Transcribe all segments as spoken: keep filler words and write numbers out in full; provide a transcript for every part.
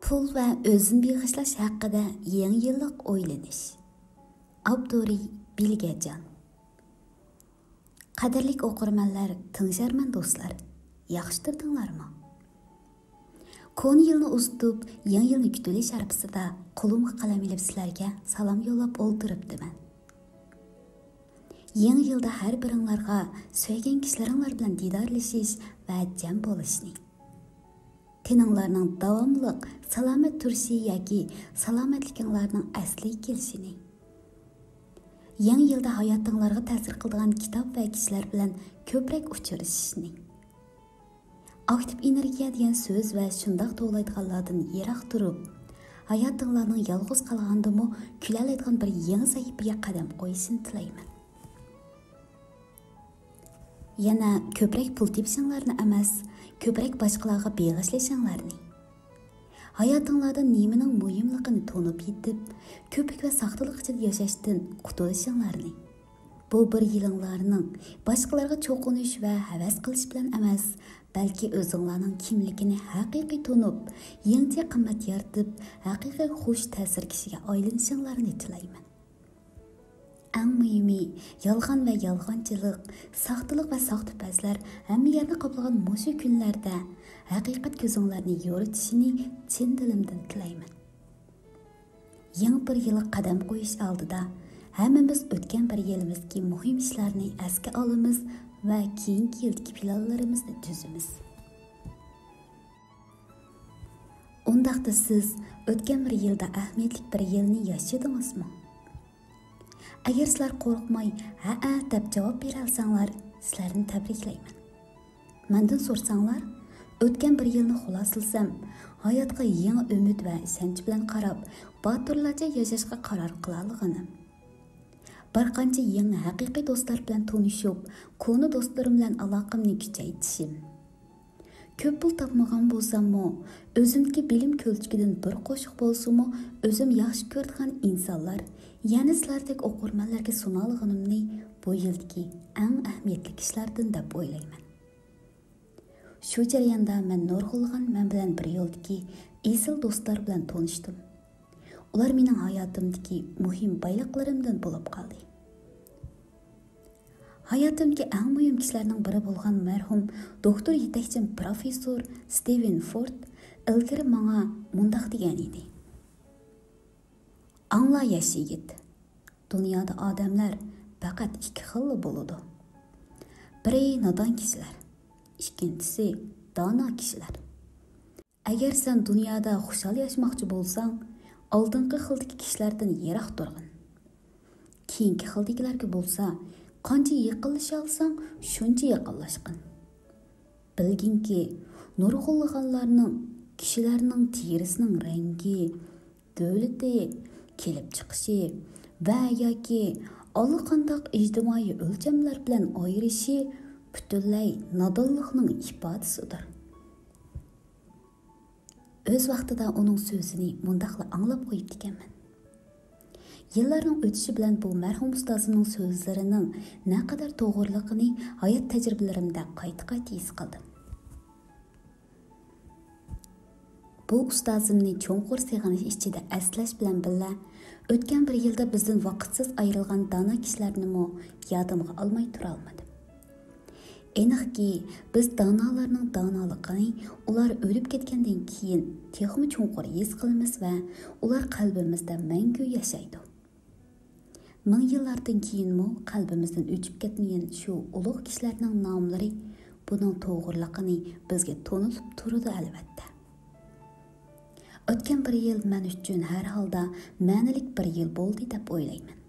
پۇل ۋە ئۆزىنى بېغىشلاش ھەققىدە يېڭى يىللىق ئويلىنىش. ئاپتورى: بىلگەجان. قەدىرلىك ئوقۇرمەنلەر، تىڭشارمەن دوستلار، ياخشى تۇردۇڭلارمۇ؟ كونا يىلنى ئۇزىتىپ، يېڭى يىلنى كۈتۈۋېلىش ھارپىسىدا قولۇمغا قەلەم ئېلىپ سىلەرگە سالام يوللاپ ئولتۇرۇپتىمەن. يېڭى يىلدا ھەر بىرىڭلارغا سۆيگەن كىشىلىرىڭلار بىلەن دىدارلىشىش ۋە جەم بولۇشنى، تېنىڭلارنىڭ داۋاملىق سالامەت تۇرۇشى ياكى سالامەتلىكىڭلارنىڭ ئەسلىگە كېلىشىنى، يېڭى يىلدا ھاياتىڭلارغا تەسىر قىلىدىغان كىتاب ۋە كىشىلەر بىلەن كۆپرەك ئۇچرىشىشنى، ئاكتىپ ئېنېرگىيە دېگەن سۆز ۋە شۇنداق توۋلايدىغانلاردىن يىراق تۇرۇپ، ھاياتىڭلارنىڭ يالغۇز قالغاندىمۇ كۈلەلەيدىغان بىر يېڭى سەھىپىگە قەدەم قويۇشىنى تىلەيمەن. يەنە كۆپرەك پۇل تېپىشىڭلارنى ئەمەس، كۆپرەك باشقىلارغا بېغىشلىشىڭلارنى، ھاياتىڭلاردا نېمىنىڭ مۇھىملىقىنى تونۇپ يېتىپ، كۆپۈك ۋە ساختىلىق ئىچىدە ياشاشتىن قۇتۇلۇشۇڭلارنى، بۇ بىر يىلىڭلارنىڭ باشقىلارغا چوقۇنۇش ۋە ھەۋەس قىلىش بىلەن ئەمەس، بەلكى ئۆزۈڭلارنىڭ كىملىكىنى ھەقىقىي تونۇپ، يېڭىچە قىممەت يارىتىپ، ھەقىقىي خۇش تەسىر كىشىگە ئايلىنىشىڭلارنى تىلەيمەن. ئەڭ مۇھىمى، يالغان ۋە يالغانچىلىق، ساختىلىق ۋە ساختىپەزلەر ھەممە يەرنى قاپلىغان مۇشۇ كۈنلەردە ھەقىقەت كۆزۈڭلارنى يورۇتۇشىنى چىن دىلىمدىن تىلەيمەن. يېڭى بىر يىلغا قەدەم قويۇش ئالدىدا، ھەممىمىز ئۆتكەن بىر يىلىمىزدىكى مۇھىم ئىشلارنى ئەسكە ئالىمىز ۋە كېيىنكى يىلدىكى پىلانلىرىمىزنى تۈزىمىز. ئۇنداقتا سىز ئۆتكەن بىر يىلدا ئەھمىيەتلىك بىر يىلنى ياشىدىڭىزمۇ؟ ئەگەر سىلەر قورقماي «ھەئە» دەپ جاۋاب بېرەلىسەڭلار، سىلەرنى تەبرىكلەيمەن. مەندىن سورىساڭلار، ئۆتكەن بىر يىلنى خۇلاسىلىسام، ھاياتقا يېڭى ئۈمىد ۋە ئىشەنچ بىلەن قاراپ، باتۇرلارچە ياشاشقا قارار قىلالىغىنىم، بىر قانچە يېڭى ھەقىقىي دوستلار بىلەن تونۇشۇپ، كونا دوستلىرىم بىلەن ئالاقەمنى كۈچەيتىشىم، كۆپ پۇل تاپمىغان بولساممۇ، ئۆزۈمدىكى بىلىم كۆلچىكىدىن بىر قوشۇق بولسىمۇ، ئۆزۈم ياخشى كۆرىدىغان ئىنسانلار، يەنە سىلەردەك ئوقۇرمەنلەرگە سۇنالىغىنىمنى بۇ يىلدىكى ئەڭ ئەھمىيەتلىك ئىشلاردىن دەپ ئويلايمەن. شۇ جەرياندا مەن نۇرغۇنلىغان مەن بىلەن بىر يولدىكى ئېسىل دوستلار بىلەن تونۇشتۇم. ئۇلار مېنىڭ ھاياتىمدىكى مۇھىم بايلىقلىرىمدىن بولۇپ قالدى. ھاياتىمدىكى ئەڭ مۇھىم كىشىلەرنىڭ بىرى بولغان مەرھۇم دوكتور يېتەكچىم پروفېسسور ستىۋېن فورد ئىلگىرى ماڭا مۇنداق دېگەن ئىدى: «ئاڭلا، ياش يىگىت، دۇنيادا ئادەملەر پەقەت ئىككى خىللا بولىدۇ. بىرى نادان كىشىلەر، ئىككىنچىسى دانا كىشىلەر. ئەگەر سەن دۇنيادا خۇشال ياشىماقچى بولساڭ، ئالدىنقى خىلدىكى كىشىلەردىن يىراق تۇرغىن. كېيىنكى خىلدىكىلەرگە بولسا، قانچە يېقىنلىشالىساڭ، شۇنچە يېقىنلاشقىن. بىلگىنكى، نۇرغۇنلىغانلارنىڭ، كىشىلەرنىڭ تېرىسىنىڭ رەڭگى، دۆلىتى، كېلىپ چىقىشى ۋە ياكى ئاللىقانداق ئىجتىمائىي ئۆلچەملەر بىلەن ئايرىشى پۈتۈنلەي نادانلىقنىڭ ئىپادىسىدۇر.» ئۆز ۋاقتىدا ئۇنىڭ سۆزىنى مۇنداقلا ئاڭلاپ قويۇپتىكەنمەن. يىللارنىڭ ئۆتۈشى بىلەن بۇ مەرھۇم ئۇستازىمنىڭ سۆزلىرىنىڭ نەقەدەر توغرىلىقىنى ھايات تەجرىبىلىرىمدە قايتا-قايتا ھېس قىلدىم. بۇ ئۇستازىمنى چوڭقۇر سېغىنىش ئىچىدە ئەسلەش بىلەن بىللە، ئۆتكەن بىر يىلدا بىزدىن ۋاقىتسىز ئايرىلغان دانا كىشىلەرنىمۇ يادىمغا ئالماي تۇرالمىدىم. ئېنىقكى، بىز دانالارنىڭ دانالىقىنى ئۇلار ئۆلۈپ كەتكەندىن كېيىن تېخىمۇ چوڭقۇر ھېس قىلىمىز ۋە ئۇلار قەلبىمىزدە مەڭگۈ ياشايدۇ. مىڭ يىللاردىن كېيىنمۇ قەلبىمىزدىن ئۆچۈپ كەتمىگەن شۇ ئۇلۇغ كىشىلەرنىڭ ناملىرى بۇنىڭ توغرىلىقىنى بىزگە تونۇتۇپ تۇرىدۇ، ئەلۋەتتە. ئۆتكەن بىر يىل مەن ئۈچۈن ھەر ھالدا مەنىلىك بىر يىل بولدى دەپ ئويلايمەن.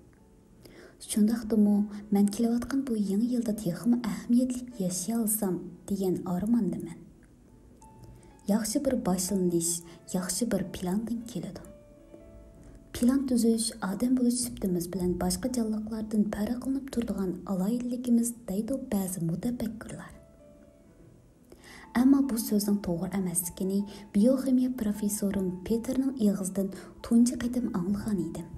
شۇنداقتىمۇ مەن كېلىۋاتقان بۇ يېڭى يىلدا تېخىمۇ ئەھمىيەتلىك ياشىيالىسام دېگەن ئارماندىمەن. ياخشى بىر باشلىنىش ياخشى بىر پىلاندىن كېلىدۇ. پىلان تۈزۈش ئادەم بولۇش سۈپىتىمىز بىلەن باشقا جانلىقلاردىن پەرقلىنىپ تۇرىدىغان ئالاھىدىلىكىمىز، دەيدۇ بەزى مۇتەپەككۇرلار. ئەمما بۇ سۆزنىڭ توغرا ئەمەسلىكىنى بىيوخىمىيە پروفېسسورۇم پېتېرنىڭ ئېغىزىدىن تۇنجى قېتىم ئاڭلىغان ئىدىم.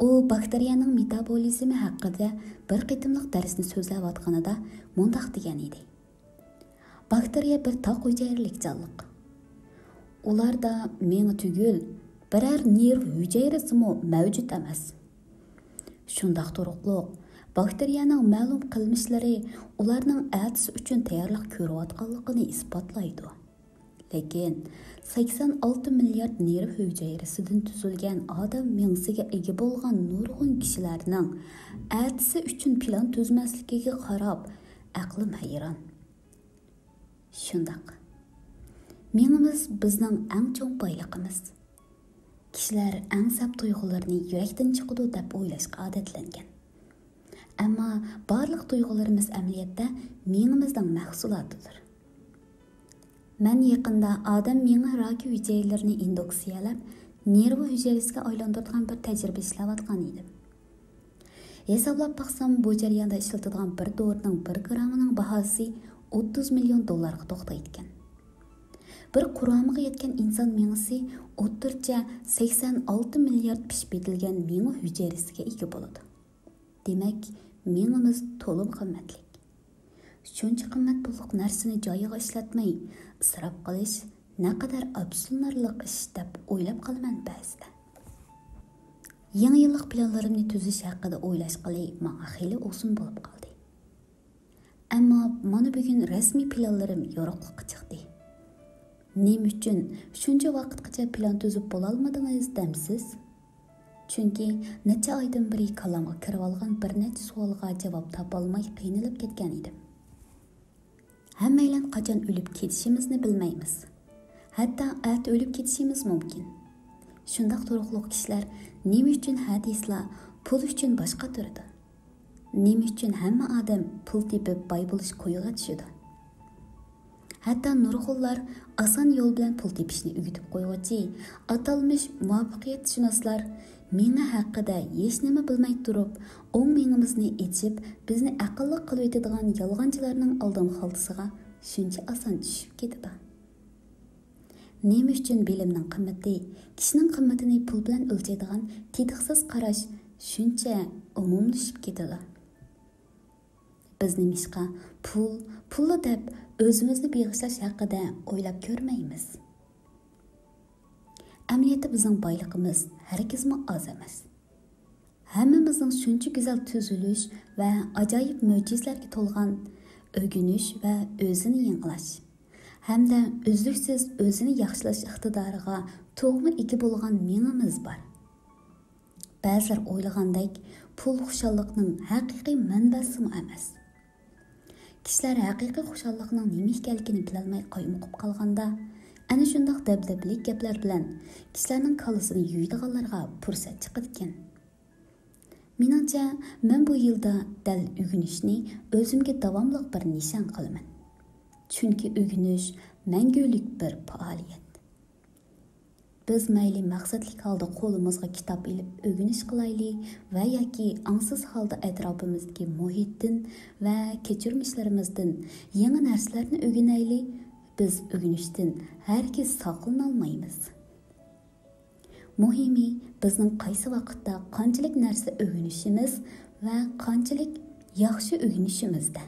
ئۇ باكتېرىيەنىڭ مېتابولىزمى ھەققىدە بىر قېتىملىق دەرسنى سۆزلەۋاتقىنىدا مۇنداق دېگەن ئىدى: باكتېرىيە بىر تاق ھۈجەيرىلىك جانلىق. ئۇلاردا مېڭە تۈگۈل، بىرەر نېرۋا ھۈجەيرىسىمۇ مەۋجۇت ئەمەس. شۇنداق تۇرۇقلۇق، باكتېرىيەنىڭ مەلۇم قىلمىشلىرى ئۇلارنىڭ ئەتىسى ئۈچۈن تەييارلىق كۆرۈۋاتقانلىقىنى ئىسپاتلايدۇ. لېكىن سەكسەن ئالتە مىليارد نېرۋا ھۈجەيرىسىدىن تۈزۈلگەن ئادەم مېڭىسىگە ئىگە بولغان نۇرغۇن كىشىلەرنىڭ ئەتىسى ئۈچۈن پىلان تۈزمەسلىكىگە قاراپ، ئەقلىم ھەيران. شۇنداق. مېڭىمىز بىزنىڭ ئەڭ چوڭ بايلىقىمىز. كىشىلەر ئەڭسەپ تۇيغۇلىرىنى يۈرەكتىن چىقىدۇ دەپ ئويلاشقا ئادەتلەنگەن. ئەمما بارلىق تۇيغۇلىرىمىز ئەمەلىيەتتە مېڭىمىزنىڭ مەھسۇلاتىدۇر. مەن يېقىندا ئادەم مېڭە راكى ھۈجەيرىلىرىنى ئىندۇكسىيەلەپ، نېرۋا ھۈجەيرىسىگە ئايلاندۇرىدىغان بىر تەجرىبە ئىشلەۋاتقان ئىدىم. ھېسابلاپ باقسام، بۇ جەرياندا ئىشلىتىدىغان بىر دورىنىڭ بىر گرامىنىڭ باھاسى ئوتتۇز مىليون دوللارغا توختايدىكەن. بىر قۇرامىغا يەتكەن ئىنسان مېڭىسى ئوتتۇرىچە سەكسەن ئالتە مىليارد پىشىپ يېتىلگەن مېڭە ھۈجەيرىسىگە ئىگە بولىدۇ. دېمەك، مېڭىمىز تولىمۇ قىممەتلىك. شۇنچە قىممەت پۇللۇق نەرسىنى جايىغا ئىشلەتمەي، ئىسراپ قىلىش نەقەدەر ئەپسۇسلىنارلىق ئىش دەپ ئويلاپ قالىمەن بەزىدە. يېڭى يىللىق پىلانلىرىمنى تۈزۈش ھەققىدە ئويلاشقىلى ماڭا خېلى ئۇزۇن بولۇپ قالدى. ئەمما مانا بۈگۈن رەسمىي پىلانلىرىم يورۇقلۇققا چىقتى. نېمە ئۈچۈن شۇنچە ۋاقىتقىچە پىلان تۈزۈپ بولالمىدىڭىز دەمسىز؟ چۈنكى نەچچە ئايدىن بېرى كاللامغا كىرىۋالغان بىر نەچچە سوئالغا جاۋاب تاپالماي قىينىلىپ كەتكەن ئىدىم. ھەممەيلەن قاچان ئۆلۈپ كېتىشىمىزنى بىلمەيمىز. ھەتتا ئەتە ئۆلۈپ كېتىشىمىز مۇمكىن. شۇنداق تۇرۇقلۇق كىشىلەر نېمە ئۈچۈن ھە دېسىلا پۇل ئۈچۈن باشقا تۇرىدۇ؟ نېمە ئۈچۈن ھەممە ئادەم پۇل تېپىپ باي بولۇش كويىغا چۈشىدۇ؟ ھەتتا نۇرغۇنلار ئاسان يول بىلەن پۇل تېپىشنى ئۆگىتىپ قويغۇچى ئاتالمىش مۇۋەپپەقىيەتشۇناسلار مېڭە ھەققىدە ھېچنېمە بىلمەي تۇرۇپ، ئوڭ مېڭىمىزنى ئېچىپ، بىزنى ئەقىللىق قىلىۋېتىدىغان يالغانچىلارنىڭ ئالدىن خالتىسىغا شۇنچە ئاسان چۈشۈپ كېتىدۇ. نېمە ئۈچۈن بىلىمنىڭ قىممىتى، كىشىنىڭ قىممىتىنى پۇل بىلەن ئۆلچەيدىغان تېتىقسىز قاراش شۇنچە ئومۇملىشىپ كېتىدۇ؟ بىز نېمىشقا پۇل، پۇللا دەپ ئۆزىمىزنى بېغىشلاش ھەققىدە ئويلاپ كۆرمەيمىز؟ ئەمەلىيەتتە بىزنىڭ بايلىقىمىز ھەرگىزمۇ ئاز ئەمەس. ھەممىمىزنىڭ شۇنچە گۈزەل تۈزۈلۈش ۋە ئاجايىپ مۆجىزىلەرگە تولغان ئۆگىنىش ۋە ئۆزىنى يېڭىلاش ھەمدە ئۈزلۈكسىز ئۆزىنى ياخشىلاش ئىقتىدارىغا تۇغما ئىگە بولغان مېڭىمىز بار. بەزىلەر ئويلىغاندەك، پۇل خۇشاللىقنىڭ ھەقىقىي مەنبەسىمۇ ئەمەس. كىشىلەر ھەقىقىي خۇشاللىقنىڭ نېمە ئىكەنلىكىنى بىلەلمەي قايمۇقۇپ قالغاندا، ئەنە شۇنداق دەبدەبىلىك گەپلەر بىلەن كىشىلەرنىڭ كاللىسىنى يۇيىدىغانلارغا پۇرسەت چىقىدىكەن. مېنىڭچە، مەن بۇ يىلدا دەل ئۆگىنىشنى ئۆزۈمگە داۋاملىق بىر نىشان قىلىمەن. چۈنكى ئۆگىنىش مەڭگۈلۈك بىر پائالىيەت. بىز مەيلى مەقسەتلىك ھالدا قولىمىزغا كىتاب ئېلىپ ئۆگىنىش قىلايلى ۋە ياكى ئاڭسىز ھالدا ئەتراپىمىزدىكى مۇھىتتىن ۋە كەچۈرمىشلىرىمىزدىن يېڭى نەرسىلەرنى ئۆگىنەيلى، بىز ئۆگىنىشتىن ھەرگىز ساقلىنالمايمىز. مۇھىمى، بىزنىڭ قايسى ۋاقىتتا قانچىلىك نەرسە ئۆگىنىشىمىز ۋە قانچىلىك ياخشى ئۆگىنىشىمىزدە.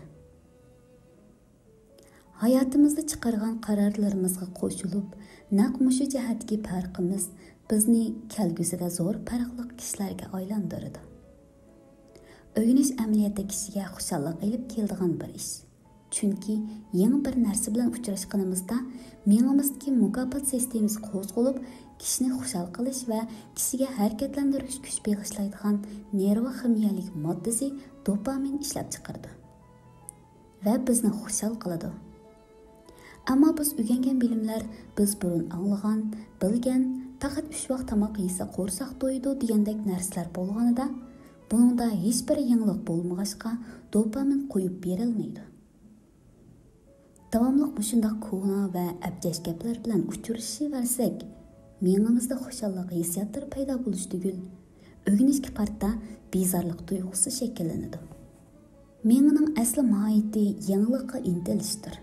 ھاياتىمىزدا چىقارغان قارارلىرىمىزغا قوشۇلۇپ، نەق مۇشۇ جەھەتتىكى پەرقىمىز بىزنى كەلگۈسىدە زور پەرقلىق كىشىلەرگە ئايلاندۇرىدۇ. ئۆگىنىش ئەمەلىيەتتە كىشىگە خۇشاللىق ئېلىپ كېلىدىغان بىر ئىش. چۈنكى يېڭى بىر نەرسە بىلەن ئۇچراشقىنىمىزدا، مېڭىمىزدىكى مۇكاپات سىستېمىسى قوزغىلىپ، كىشىنى خۇشال قىلىش ۋە كىشىگە ھەرىكەتلەندۈرگۈچ كۈچ بېغىشلايدىغان نېرۋا خىمىيەلىك ماددىسى دوپامىن ئىشلەپچىقىرىدۇ ۋە بىزنى خۇشال قىلىدۇ. ئەمما بىز ئۆگەنگەن بىلىملەر بىز بۇرۇن ئاڭلىغان، بىلگەن، پەقەت ئۈچ ۋاق تاماق يېسە قورساق تويىدۇ دېگەندەك نەرسىلەر بولغىنىدا، بۇنىڭدا ھېچبىر يېڭىلىق بولمىغاچقا، دوپامىن قويۇپ بېرىلمەيدۇ. داۋاملىق مۇشۇنداق كونا ۋە ئەبجەش گەپلەر بىلەن ئۇچرىشىۋەرسەك، مېڭىمىزدە خۇشاللىق ھېسسىياتلىرى پەيدا بولۇش تۈگۈل، ئۆگىنىشكە قارىتا بىزارلىق تۇيغۇسى شەكىللىنىدۇ. مېڭىنىڭ ئەسلى ماھىيىتى يېڭىلىققا ئىنتىلىشتۇر.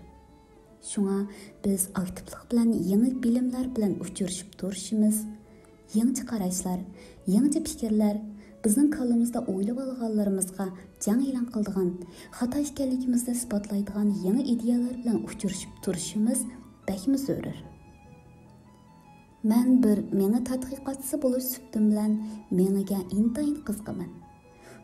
شۇڭا بىز ئاكتىپلىق بىلەن يېڭى بىلىملەر بىلەن ئۇچرىشىپ تۇرۇشىمىز، يېڭىچە قاراشلار، يېڭىچە پىكىرلەر، بىزنىڭ كاللىمىزدا ئويلىۋالغانلىرىمىزغا جەڭ ئېلان قىلىدىغان، خاتا ئىكەنلىكىمىزنى ئىسپاتلايدىغان يېڭى ئىدىيەلەر بىلەن ئۇچرىشىپ تۇرۇشىمىز بەكمۇ زۆرۈر. مەن بىر مېڭە تەتقىقاتچىسى بولۇش سۈپىتىم بىلەن مېڭىگە ئىنتايىن قىزىقىمەن.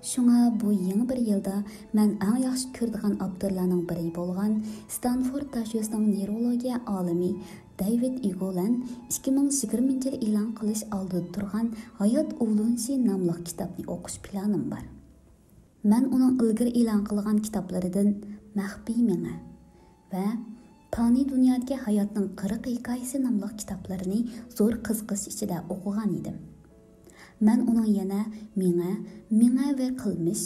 شۇڭا بۇ يېڭى بىر يىلدا مەن ئەڭ ياخشى كۆرىدىغان ئاپتورلارنىڭ بىرى بولغان ستانفورد داشۆسىنىڭ نېۋرولوگىيە ئالىمى دەيۋىد ئىگولەن ئىككى مىڭ يىگىرمىنچى يىل ئېلان قىلىش ئالدىدا تۇرغان ھايات ئۇلىنىشى ناملىق كىتابنى ئوقۇش پىلانىم بار. مەن ئۇنىڭ ئىلگىرى ئېلان قىلغان كىتابلىرىدىن مەخپىي مېڭە ۋە پانىي دۇنيادىكى ھاياتنىڭ قىرىق ھېكايىسى ناملىق كىتابلىرىنى زور قىزىقىش ئىچىدە ئوقۇغان ئىدىم. مەن ئۇنىڭ يەنە مېڭە، مېڭە ۋە قىلمىش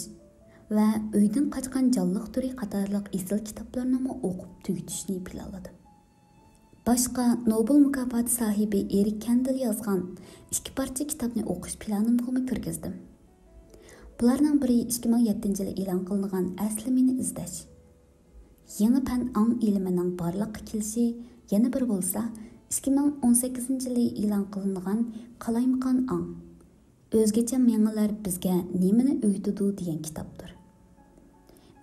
ۋە ئۆيدىن قاچقان جانلىق تۈرى قاتارلىق ئېسىل كىتابلىرىنىمۇ ئوقۇپ تۈگىتىشنى پىلانلىدىم. باشقا نوبېل مۇكاپاتى ساھىبى ئېرىك كەندىل يازغان ئىككى پارچە كىتابنى ئوقۇش پىلانىمغىمۇ كىرگۈزدۈم. بۇلارنىڭ بىرى ئىككى مىڭ يەتتىنچى يىلى ئېلان قىلىنغان ئەسلى مېنى ئىزدەش. يېڭى پەن ئاڭ ئىلمىنىڭ بارلىققا كېلىشى، يەنە بىرى بولسا ئىككى مىڭ ئون سەككىزىنچى يىلى ئېلان قىلىنغان قالايمىقان ئاڭ. ئۆزگىچە مېڭىلەر بىزگە نېمىنى ئۆگىتىدۇ دېگەن كىتابتۇر.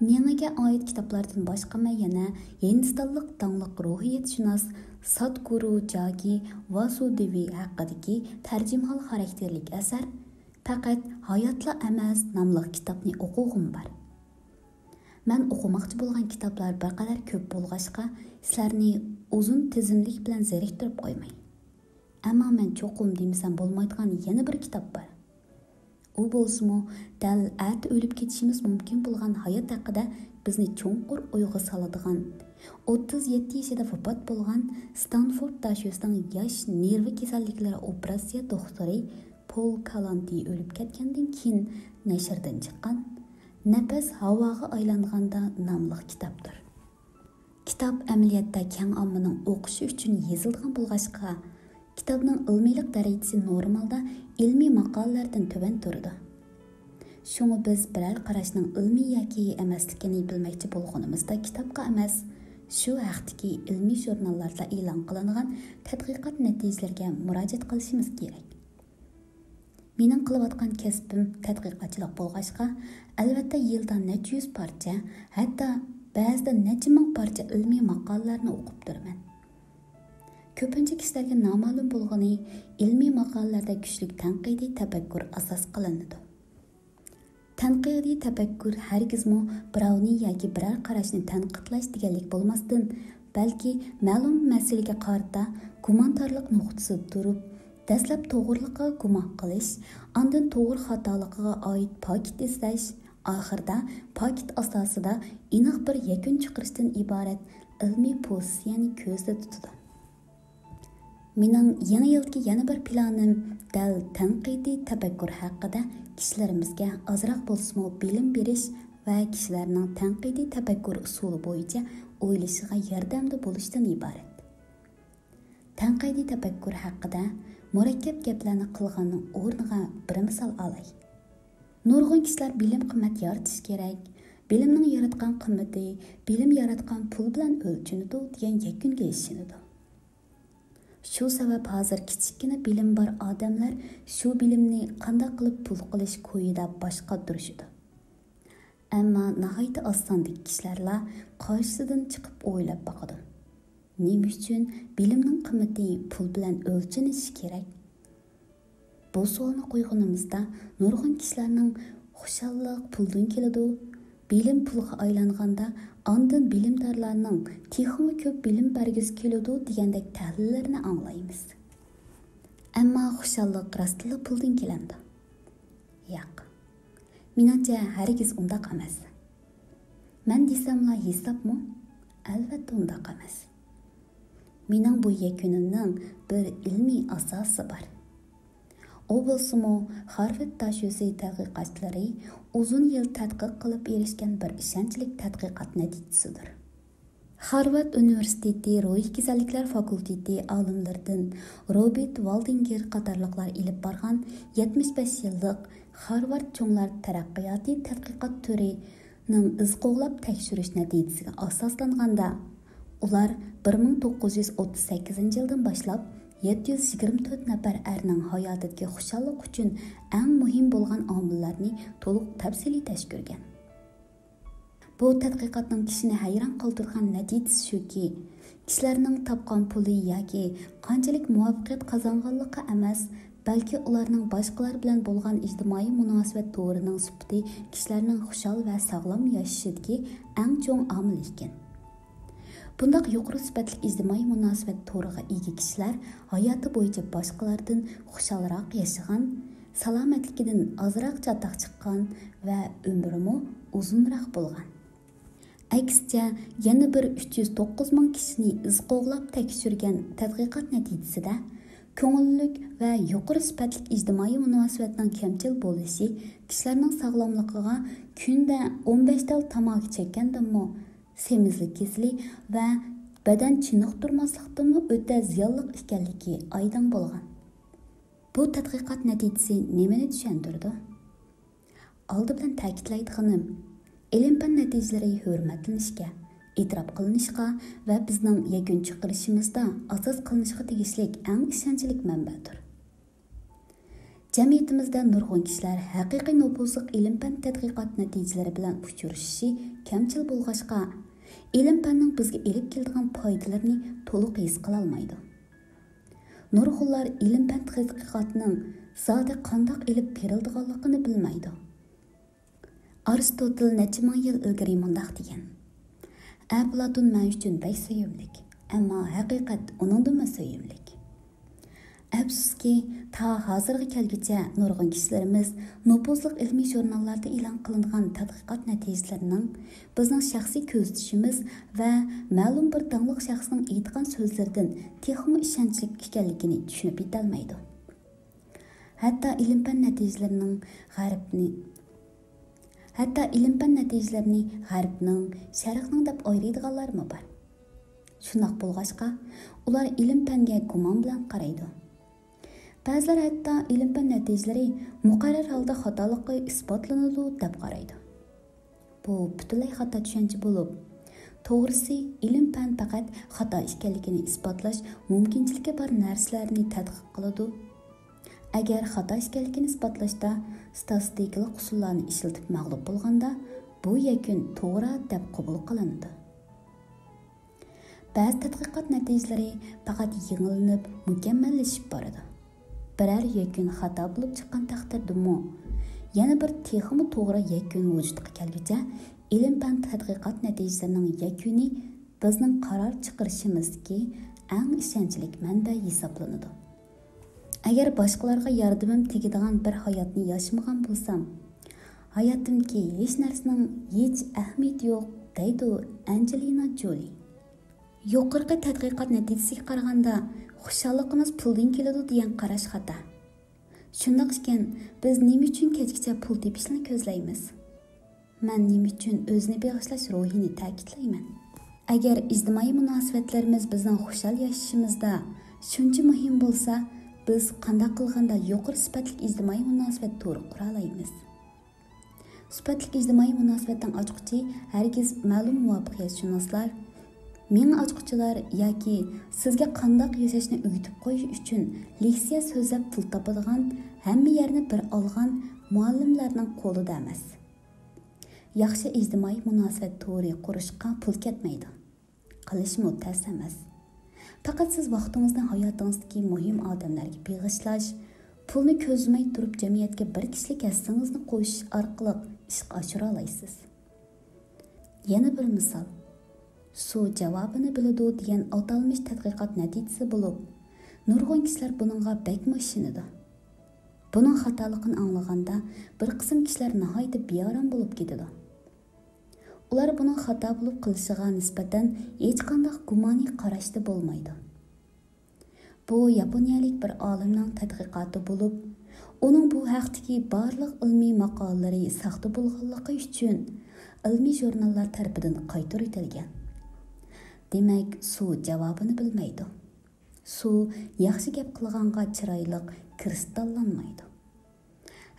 مېڭىگە ئائىت كىتابلاردىن باشقا مەن يەنە ھىندىستانلىق داڭلىق روھىيەتشۇناس ساتگۇرۇ جاگى ۋاسۇدېۋى ھەققىدىكى تەرجىمىھال خاراكتېرلىك ئەسەر پەقەت ھاياتلا ئەمەس ناملىق كىتابنى ئوقۇغۇم بار. مەن ئوقۇماقچى بولغان كىتابلار بىر قەدەر كۆپ بولغاچقا، سىلەرنى ئۇزۇن تىزىملىك بىلەن زېرىكتۈرۈپ قويماي. ئەمما مەن چوقۇم دېمىسەم بولمايدىغان يەنە بىر كىتاب بار. ئۇ بولسىمۇ دەل ئەتە ئۆلۈپ كېتىشىمىز مۇمكىن بولغان ھايات ھەققىدە بىزنى چوڭقۇر ئويغا سالىدىغان، ئوتتۇز يەتتە يېشىدا ۋاپات بولغان ستانفورد داشۆسىنىڭ ياش نېرۋا كېسەللىكلىرى ئوپېراتسىيە دوختۇرى پول كالانتى ئۆلۈپ كەتكەندىن كېيىن نەشردىن چىققان نەپەس ھاۋاغا ئايلانغاندا ناملىق كىتابتۇر. كىتاب ئەمەلىيەتتە كەڭ ئاممىنىڭ ئوقۇشى ئۈچۈن يېزىلىدىغان بولغاچقا، كىتابنىڭ ئىلمىيلىق دەرىجىسى نورمالدا ئىلمىي ماقالىلەردىن تۆۋەن تۇرىدۇ. شۇڭا بىز بىرەر قاراشنىڭ ئىلمىي ياكى ئەمەسلىكىنى بىلمەكچى بولغىنىمىزدا كىتابقا ئەمەس، شۇ ھەقتىكى ئىلمىي ژۇرناللاردا ئېلان قىلىنغان تەتقىقات نەتىجىلىرىگە مۇراجىئەت قىلىشىمىز كېرەك. مېنىڭ قىلىۋاتقان كەسپىم تەتقىقاتچىلىق بولغاچقا، ئەلۋەتتە يىلدا نەچچە يۈز پارچە، ھەتتا بەزىدە نەچچە مىڭ پارچە ئىلمىي ماقالىلەرنى ئوقۇپ تۇرىمەن. كۆپىنچە كىشىلەرگە نامەلۇم بولغىنى، ئىلمىي ماقالىلەردە كۈچلۈك تەنقىدىي تەپەككۇر ئاساس قىلىنىدۇ. تەنقىدىي تەپەككۇر ھەرگىزمۇ بىراۋنى ياكى بىرەر قاراشنى تەنقىدلەش دېگەنلىك بولماستىن، بەلكى مەلۇم مەسىلىگە قارىتا گۇمانتارلىق نۇقتىسىدا تۇرۇپ، دەسلەپ توغرىلىقىغا گۇمان قىلىش، ئاندىن توغرا خاتالىقىغا ئائىت پاكىت ئىزدەش، ئاخىرىدا پاكىت ئاساسىدا ئېنىق بىر يەكۈن چىقىرىشتىن ئىبارەت ئىلمىي پوزىتسىيەنى كۆزدە تۇتىدۇ. مېنىڭ يېڭى يىلدىكى يەنە بىر پىلانىم دەل تەنقىدىي تەپەككۇر ھەققىدە كىشىلىرىمىزگە ئازراق بولسىمۇ بىلىم بېرىش ۋە كىشىلەرنىڭ تەنقىدىي تەپەككۇر ئۇسۇلى بويىچە ئويلىشىغا ياردەمدە بولۇشتىن ئىبارەت. تەنقىدىي تەپەككۇر ھەققىدە مۇرەككەپ گەپلەرنى قىلغاننىڭ ئورنىغا بىر مىسال ئالاي. نۇرغۇن كىشىلەر بىلىم قىممەت يارىتىش كېرەك، بىلىمنىڭ ياراتقان قىممىتى بىلىم ياراتقان پۇل بىلەن ئۆلچىنىدۇ دېگەن يەكۈنگە ئىشىنىدۇ. شۇ سەۋەب ھازىر كىچىككىنە بىلىم بار ئادەملەر شۇ بىلىمنى قانداق قىلىپ پۇل قىلىش كويىدا باش قاتۇرۇشىدۇ. ئەمما ناھايىتى ئاز ساندىكى كىشىلەرلا قارشىسىدىن چىقىپ ئويلاپ باقىدۇ. نېمە ئۈچۈن بىلىمنىڭ قىممىتى پۇل بىلەن ئۆلچىنىشى كېرەك؟ بۇ سوئالنى قويغىنىمىزدا، نۇرغۇن كىشىلەرنىڭ خۇشاللىق پۇلدىن كېلىدۇ، بىلىم پۇلغا ئايلانغاندا، ئاندىن بىلىمدارلارنىڭ تېخىمۇ كۆپ بىلىم بەرگۈسى كېلىدۇ دېگەندەك تەھلىللەرنى ئاڭلايمىز. ئەمما خۇشاللىق راستتىنلا پۇلدىن كېلەمدۇ؟ ياق. مېنىڭچە، ھەرگىز ئۇنداق ئەمەس. مەن دېسەملا ھېسابمۇ؟ ئەلۋەتتە ئۇنداق ئەمەس. مېنىڭ بۇ يەكۈنۈمنىڭ بىر ئىلمىي ئاساسى بار. ئۇ بولسىمۇ، خارۋارد داشۆسى تەتقىقاتچىلىرى ئۇزۇن يىل تەتقىق قىلىپ ئېرىشكەن بىر ئىشەنچلىك تەتقىقات نەتىجىسىدۇر. خارۋارد ئۇنىۋېرسىتېتى روھىي كېسەللىكلەر فاكۇلتېتى ئالىملىرىدىن روبېرت ۋالدىنگېر قاتارلىقلار ئېلىپ بارغان يەتمىش بەش يىللىق خارۋارد چوڭلار تەرەققىياتى تەتقىقات تۈرىنىڭ ئىز قوغلاپ تەكشۈرۈش نەتىجىسىگە ئاساسلانغاندا، ئۇلار بىر مىڭ توققۇز يۈز ئوتتۇز سەككىزىنچى يىلدىن باشلاپ يەتتە يۈز يىگىرمە تۆت نەپەر ئەرنىڭ ھاياتىدىكى خۇشاللىق ئۈچۈن ئەڭ مۇھىم بولغان ئامىللارنى تولۇق تەپسىلىي تەكشۈرگەن. بۇ تەتقىقاتنىڭ كىشىنى ھەيران قالدۇرغان نەتىجىسى شۇكى، كىشىلەرنىڭ تاپقان پۇلى ياكى قانچىلىك مۇۋەپپەقىيەت قازانغانلىقى ئەمەس، بەلكى ئۇلارنىڭ باشقىلار بىلەن بولغان ئىجتىمائىي مۇناسىۋەت تورىنىڭ سۈپىتى كىشىلەرنىڭ خۇشال ۋە ساغلام ياشىشىدىكى ئەڭ چوڭ ئامىل ئىكەن. بۇنداق يۇقىرى سۈپەتلىك ئىجتىمائىي مۇناسىۋەت تورىغا ئىگە كىشىلەر ھاياتى بويىچە باشقىلاردىن خۇشالراق ياشىغان، سالامەتلىكىدىن ئازراق چاتاق چىققان ۋە ئۆمرىمۇ ئۇزۇنراق بولغان. ئەكسىچە، يەنە بىر ئۈچ يۈز توققۇز مىڭ كىشىنى ئىز قوغلاپ تەكشۈرگەن تەتقىقات نەتىجىسىدە، كۆڭۈللۈك ۋە يۇقىرى سۈپەتلىك ئىجتىمائىي مۇناسىۋەتنىڭ كەمچىل بولۇشى كىشىلەرنىڭ ساغلاملىقىغا كۈندە ئون بەش تال تاماكا چەككەندىنمۇ، سېمىزلىك كېسىلى ۋە بەدەن چېنىقتۇرماسلىقتىنمۇ ئۆتە زىيانلىق ئىكەنلىكى ئايدىڭ بولغان. بۇ تەتقىقات نەتىجىسى نېمىنى چۈشەندۈرىدۇ؟ ئالدى بىلەن تەكىتلەيدىغىنىم، ئىلىم-پەن نەتىجىلىرى ھۆرمەتلىنىشكە، ئېتىراپ قىلىنىشقا ۋە بىزنىڭ يەكۈن چىقىرىشىمىزدا ئاساس قىلىنىشقا تېگىشلىك ئەڭ ئىشەنچلىك مەنبەدۇر. جەمئىيىتىمىزدە نۇرغۇن كىشىلەر ھەقىقىي نوپۇزلۇق ئىلىم-پەن تەتقىقات نەتىجىلىرى بىلەن ئۇچرىشىشى كەمچىل بولغاچقا، ئىلىم-پەننىڭ بىزگە ئېلىپ كېلىدىغان پايدىلىرىنى تولۇق ھېس قىلالمايدۇ. نۇرغۇنلار ئىلىم-پەن تەتقىقاتنىڭ زادى قانداق ئېلىپ بېرىلىدىغانلىقىنى بىلمەيدۇ. ئارستوتىل نەچچە مىڭ يىل ئىلگىرى مۇنداق دېگەن: ئەپلاتون مەن ئۈچۈن بەك سۆيۈملۈك، ئەمما ھەقىقەت ئۇنىڭدىنمۇ سۆيۈملۈك. ئەپسۇسكى، تا ھازىرغا كەلگۈچە نۇرغۇن كىشىلىرىمىز نوپۇزلۇق ئىلمىي ژۇرناللاردا ئېلان قىلىنغان تەتقىقات نەتىجىلىرىنىڭ بىزنىڭ شەخسىي كۆزىتىشىمىز ۋە مەلۇم بىر داڭلىق شەخسنىڭ ئېيتقان سۆزلىرىدىن تېخىمۇ ئىشەنچلىك ئىكەنلىكىنى چۈشىنىپ يېتەلمەيدۇ. ھەتتا ئىلىم-پەن نەتىجىلىرىنىڭ غەربنى، ھەتتا ئىلىم-پەن نەتىجىلىرىنى غەربنىڭ، شەرقنىڭ دەپ ئايرىيدىغانلارمۇ بار. شۇنداق بولغاچقا، ئۇلار ئىلىم-پەنگە گۇمان بىلەن قارايدۇ. بەزىلەر ھەتتا ئىلىم-پەن نەتىجىلىرى مۇقەررەر ھالدا خاتالىقى ئىسپاتلىنىدۇ دەپ قارايدۇ. بۇ پۈتۈنلەي خاتا چۈشەنچە بولۇپ، توغرىسى، ئىلىم-پەن پەقەت خاتا ئىكەنلىكىنى ئىسپاتلاش مۇمكىنچىلىكى بار نەرسىلەرنى تەتقىق قىلىدۇ. ئەگەر خاتا ئىكەنلىكىنى ئىسپاتلاشتا ستاتىستىكىلىق ئۇسۇللارنى ئىشلىتىپ مەغلۇپ بولغاندا، بۇ يەكۈن توغرا دەپ قوبۇل قىلىنىدۇ. بەزى تەتقىقات نەتىجىلىرى پەقەت يېڭىلىنىپ، مۇكەممەللىشىپ بارىدۇ. بىرەر يەكۈن خاتا بولۇپ چىققان تەقدىردىمۇ، يەنە بىر تېخىمۇ توغرا يەكۈن ۋۇجۇدقا كەلگۈچە، ئىلىم-پەن تەتقىقات نەتىجىلىرىنىڭ يەكۈنى بىزنىڭ قارار چىقىرىشىمىزدىكى ئەڭ ئىشەنچلىك مەنبە ھېسابلىنىدۇ. ئەگەر باشقىلارغا ياردىمىم تېگىدىغان بىر ھاياتنى ياشىمىغان بولسام، ھاياتىمدىكى ھېچ نەرسىنىڭ ھېچ ئەھمىيىتى يوق، دەيدۇ ئەنجېلىنا جولى. يۇقىرىقى تەتقىقات نەتىجىسىگە قارىغاندا، خۇشاللىقىمىز پۇلدىن كېلىدۇ دېگەن قاراش خاتا. شۇنداق ئىكەن، بىز نېمە ئۈچۈن كەچكىچە پۇل تېپىشنى كۆزلەيمىز؟ مەن نېمە ئۈچۈن ئۆزىنى بېغىشلاش روھىنى تەكىتلەيمەن؟ ئەگەر ئىجتىمائىي مۇناسىۋەتلىرىمىز بىزنىڭ خۇشال ياشىشىمىزدا شۇنچە مۇھىم بولسا، بىز قانداق قىلغاندا يۇقىرى سۈپەتلىك ئىجتىمائىي مۇناسىۋەت تورى قۇرالايمىز؟ سۈپەتلىك ئىجتىمائىي مۇناسىۋەتنىڭ ئاچقۇچى ھەرگىز مەلۇم مۇۋەپپەقىيەتشۇناسلار، مېڭە ئاچقۇچىلار ياكى سىزگە قانداق ياشاشنى ئۆگىتىپ قويۇش ئۈچۈن لېكسىيە سۆزلەپ پۇل تاپىدىغان، ھەممە يەرنى بىر ئالغان مۇئەللىملەرنىڭ قولىدا ئەمەس. ياخشى ئىجتىمائىي مۇناسىۋەت تورى قۇرۇشقا پۇل كەتمەيدۇ. قىلىشمۇ تەس ئەمەس. پەقەت سىز ۋاقتىڭىزنى ھاياتىڭىزدىكى مۇھىم ئادەملەرگە بېغىشلاش، پۇلنى كۆزلىمەي تۇرۇپ جەمئىيەتكە بىر كىشىلىك ھەسسىڭىزنى قوشۇش ئارقىلىق ئىشقا ئاشۇرالايسىز. يەنە بىر مىسال، سۇ جاۋابىنى بىلىدۇ دېگەن ئاتالمىش تەتقىقات نەتىجىسى بولۇپ، نۇرغۇن كىشىلەر بۇنىڭغا بەكمۇ ئىشىنىدۇ. بۇنىڭ خاتالىقىنى ئاڭلىغاندا، بىر قىسىم كىشىلەر ناھايىتى بىئارام بولۇپ كېتىدۇ. ئۇلار بۇنىڭ خاتا بولۇپ قېلىشىغا نىسبەتەن ھېچقانداق گۇمانىي قاراشتا بولمايدۇ. بۇ ياپونىيەلىك بىر ئالىمنىڭ تەتقىقاتى بولۇپ، ئۇنىڭ بۇ ھەقتىكى بارلىق ئىلمىي ماقالىلىرى ساختا بولغانلىقى ئۈچۈن ئىلمىي ژۇرناللار تەرىپىدىن قايتۇرۇۋېتىلگەن. دېمەك، سۇ جاۋابىنى بىلمەيدۇ. سۇ ياخشى گەپ قىلغانغا چىرايلىق كىرىستاللانمايدۇ.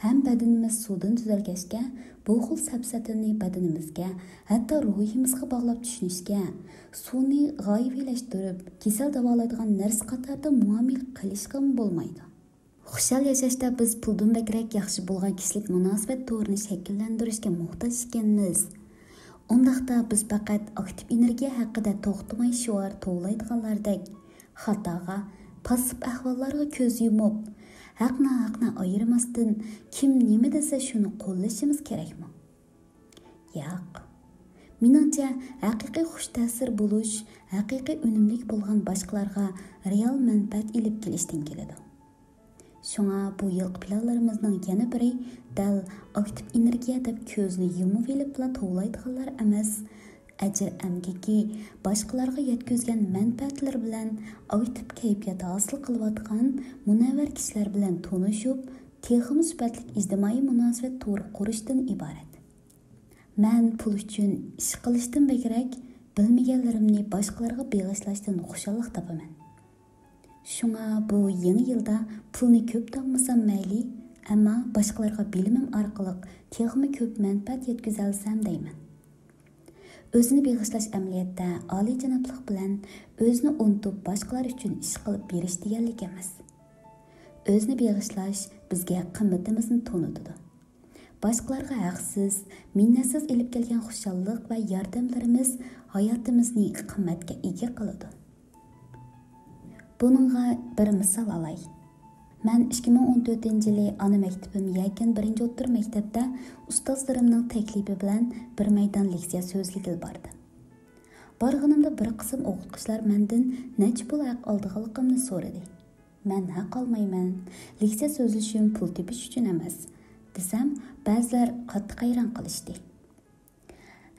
ھەم بەدىنىمىز سۇدىن تۈزەلگەچكە، بۇ خىل سەپسەتىنى بەدىنىمىزگە، ھەتتا روھىمىزغا باغلاپ چۈشىنىشكە، سۇنى غايىۋىلەشتۈرۈپ، كېسەل داۋالايدىغان نەرسە قاتارىدا مۇئامىلە قىلىشقىمۇ بولمايدۇ. خۇشال ياشاشتا بىز پۇلدىن بەكرەك ياخشى بولغان كىشىلىك مۇناسىۋەت تورىنى شەكىللەندۈرۈشكە موھتاج ئىكەنمىز. ئۇنداقتا بىز پەقەت ئاكتىپ ئېنېرگىيە ھەققىدە توختىماي شوئار توۋلايدىغانلاردەك، خاتاغا، پاسسىپ ئەھۋاللارغا كۆز يۇمۇپ، ھەق-ناھەقنى ئايرىماستىن، كىم نېمە دېسە شۇنى قوللىشىمىز كېرەكمۇ؟ ياق. مېنىڭچە، ھەقىقىي خۇش تەسىر بولۇش ھەقىقىي ئۈنۈملۈك بولغان باشقىلارغا رېئال مەنپەئەت ئېلىپ كېلىشتىن كېلىدۇ. شۇڭا بۇ يىلقى پىلانلىرىمىزنىڭ يەنە بىرى دەل ئاكتىپ ئېنېرگىيە دەپ كۆزنى يۇمۇۋېلىپلا توۋلايدىغانلار ئەمەس، ئەجىر ئەمگىكى باشقىلارغا يەتكۈزگەن مەنپەئەتلىرى بىلەن ئاكتىپ كەيپىيات ھاسىل قىلىۋاتقان مۇنەۋۋەر كىشىلەر بىلەن تونۇشۇپ، تېخىمۇ سۈپەتلىك ئىجتىمائىي مۇناسىۋەت تورى قۇرۇشتىن ئىبارەت. مەن پۇل ئۈچۈن ئىش قىلىشتىن بەكرەك، بىلمىگەنلىرىمنى باشقىلارغا بېغىشلاشتىن خۇشاللىق تاپىمەن. شۇڭا بۇ يېڭى يىلدا پۇلنى كۆپ تاپمىسام مەيلى، ئەمما باشقىلارغا بىلىمىم ئارقىلىق تېخىمۇ كۆپ مەنپەئەت يەتكۈزەلىسەم دەيمەن. ئۆزىنى بېغىشلاش ئەمەلىيەتتە ئالىيجانابلىق بىلەن ئۆزىنى ئۇنتۇپ، باشقىلار ئۈچۈن ئىش قىلىپ بېرىش دېگەنلىك ئەمەس. ئۆزىنى بېغىشلاش بىزگە قىممىتىمىزنى تونۇتىدۇ. باشقىلارغا ھەقسىز، مىننەتسىز ئېلىپ كەلگەن خۇشاللىق ۋە ياردەملىرىمىز ھاياتىمىزنى قىممەتكە ئىگە قىلىدۇ. بۇنىڭغا بىر مىسال ئالاي. مەن ئىككى مىڭ ئون تۆتىنچى يىلى ئانا مەكتىپىم يەكەن بىرىنچى ئوتتۇرا مەكتەپتە ئۇستازلىرىمنىڭ تەكلىپى بىلەن بىر مەيدان لېكسىيە سۆزلىگىلى باردىم. بارغىنىمدا بىر قىسىم ئوقۇتقۇچىلار مەندىن نەچچە پۇل ھەق ئالىدىغانلىقىمنى سورىدى. مەن ھەق ئالمايمەن، لېكسىيە سۆزلىشىم پۇل تېپىش ئۈچۈن ئەمەس، دېسەم، بەزىلەر قاتتىق ھەيران قېلىشتى.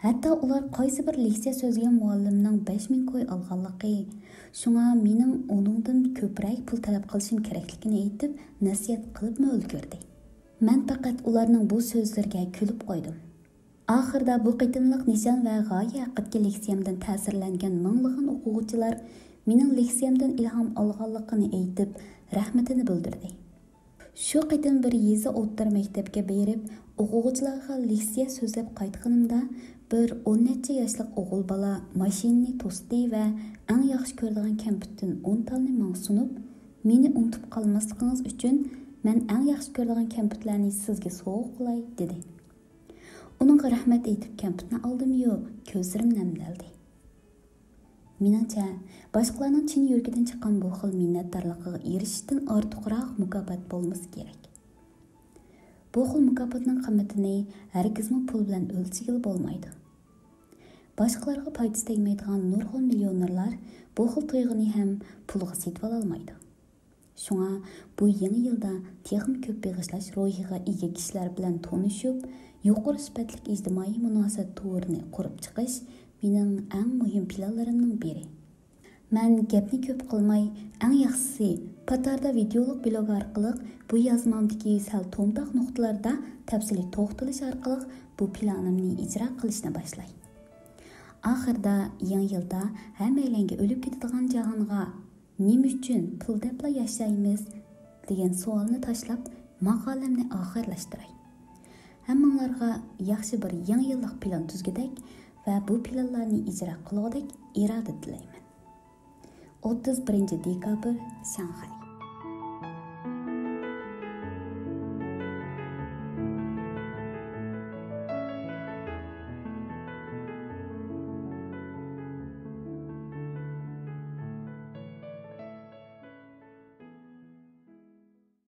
ھەتتا ئۇلار قايسى بىر لېكسىيە سۆزلىگەن مۇئەللىمنىڭ بەش مىڭ كوي ئالغانلىقى، شۇڭا مېنىڭ ئۇنىڭدىن كۆپرەك پۇل تەلەپ قىلىشىم كېرەكلىكىنى ئېيتىپ، نەسىھەت قىلىپمۇ ئۈلگۈردى. مەن پەقەت ئۇلارنىڭ بۇ سۆزلىرىگە كۈلۈپ قويدۇم. ئاخىرىدا بۇ قېتىملىق نىشان ۋە غايە ھەققىدىكى لېكسىيەمدىن تەسىرلەنگەن مىڭلىغان ئوقۇغۇچىلار مېنىڭ لېكسىيەمدىن ئىلھام ئالغانلىقىنى ئېيتىپ، رەھمىتىنى بىلدۈردى. شۇ قېتىم بىر يېزا ئوتتۇرا مەكتەپكە بېرىپ، ئوقۇغۇچىلارغا لېكسىيە سۆزلەپ قايتقىنىمدا، بىر ئون نەچچە ياشلىق ئوغۇل بالا ماشىنىنى توستى ۋە ئەڭ ياخشى كۆرىدىغان كەمپۈتتىن ئون تالنى ماڭا سۇنۇپ، مېنى ئۇنتۇپ قالماسلىقىڭىز ئۈچۈن، مەن ئەڭ ياخشى كۆرىدىغان كەمپۈتلەرنى سىزگە سوۋغا قىلاي، دېدى. ئۇنىڭغا رەھمەت ئېيتىپ كەمپۈتنى ئالدىمۇ، كۆزلىرىم نەمدەلدى. مېنىڭچە، باشقىلارنىڭ چىن يۈرىكىدىن چىققان بۇ خىل مىننەتدارلىقىغا ئېرىشىشتىن ئارتۇقراق مۇكاپات بولمىسا كېرەك. بۇ خىل مۇكاپاتنىڭ قىممىتىنى ھەرگىزمۇ پۇل بىلەن ئۆلچىگىلى بولمايدۇ. باشقىلارغا پايدىسى تەگمەيدىغان نۇرغۇن مىليونېرلار بۇ خىل تۇيغۇنى ھەم پۇلغا سېتىۋالالمايدۇ. شۇڭا بۇ يېڭى يىلدا تېخىمۇ كۆپ بېغىشلاش روھىغا ئىگە كىشىلەر بىلەن تونۇشۇپ، يۇقىرى سۈپەتلىك ئىجتىمائىي مۇناسىۋەت تورىنى قۇرۇپ چىقىش مېنىڭ ئەڭ مۇھىم پىلانلىرىمنىڭ بىرى. مەن گەپنى كۆپ قىلماي، ئەڭ ياخشىسى، پاتاردا ۋىدېئولۇق بىلوگ ئارقىلىق بۇ يازمامدىكى سەل تومتاق نۇقتىلاردا تەپسىلىي توختىلىش ئارقىلىق بۇ پىلانىمنى ئىجرا قىلىشنى باشلاي. ئاخىرىدا، يېڭى يىلدا ھەممەيلەنگە ئۆلۈپ كېتىدىغان جاھانغا نېمە ئۈچۈن پۇل دەپلا ياشايمىز دېگەن سوئالنى تاشلاپ، ماقالەمنى ئاخىرلاشتۇراي. ھەممىڭلارغا ياخشى بىر يېڭى يىللىق پىلان تۈزگۈدەك ۋە بۇ پىلانلارنى ئىجرا قىلغۇدەك ئىرادە تىلەيمەن. ئوتتۇز بىرىنچى دېكابىر، شاڭخەي.